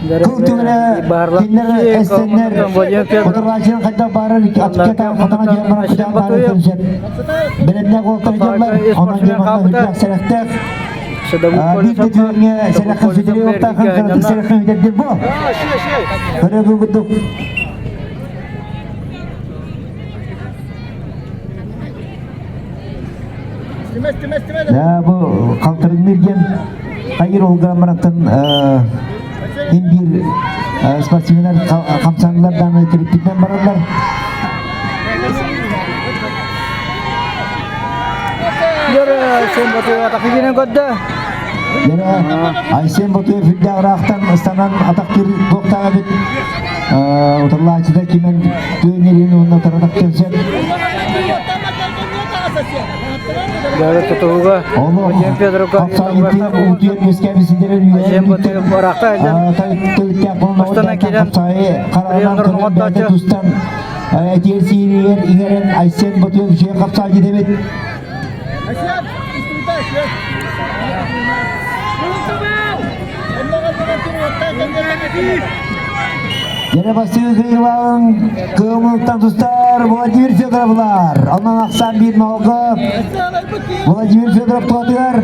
Кыл түгэнэ кинилэр эстэннэр утарылааччылар хайдах баарар атыкка хотоҥо диэн баран күтэн баарын сөп. Бэлэмнээх уолтар дьоннор, онон дьэ манна үрдээх сэрэхтээх. Биир да түгэҥҥэ сэрэххэ сүтэрии уоттаахын кыратык сэрэххэ сүтэрдир бу. Көрө курдук. Да, бу халтарыҥныыр диэн хайыр ол гынан барантан ин биир спортсменнар хамсаныылар даҕаны төрүппүтүнэн бараллар. Айсен Ботуев атахы көрдө. Айсен Ботуев үрдээх ыраахтан ыстанан атахтыыр туохтаах эбит. Утарылааччыта кимэн түөннэрин уонна утаратахтыан сөп. Дары тутууга Вадим Федоровка Айсен Ботуев ыраахта Астана киирэн приемнарын оҥоттооччу. Этиэр сииригэр иҥэрэн Айсен Ботуев үчүгэй хапсаайы дебит. Дьэрэ бастыгы кыйылаан кыымылтан тустар Владимир Федоровлар. Онон ахсаан биир моһолго Владимир Федоров туһатыгар.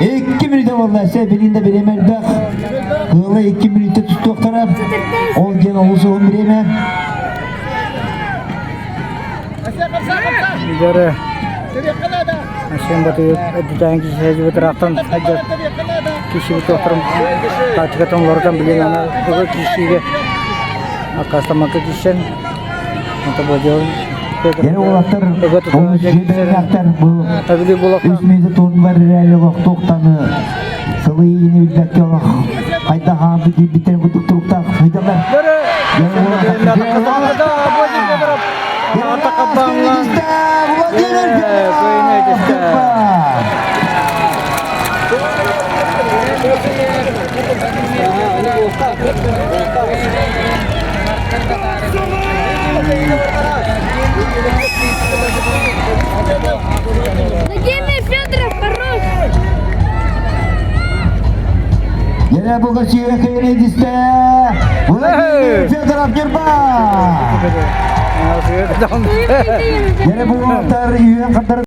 Икки мүнүүтэ буолла, сэ билин да бириэмэ элбэх. Кыыла 2 мүнүүтэ тустуохтара. Ол диэн олус уһун бириэмэ. Дьөрө Айсен Ботуев эрдэтээҥ киһи ыраахтан сылдьар киһи туохтарын тактикатын олорутан билин аны ыгы киһигэ аккаастаммакка киирсэн онто бодьон Yine уолаттар ыгы тута олус үчүгэйдээхтэр бу табили булакта үс мүнүүтэ туорнулар эрээри олохтуохтаны сылы иини билбэккэ олох хайдах аанды киирбиттэрин курдук туруктаах сылдьаллар. Дьөрө Атакабаҥҥа Владимир Владимир Федоров, хорош! Yine bu kaçıyor Kıyredis'te. Vladimir Fedorov Ньурба. Yine bu anahtar үйен қаттар.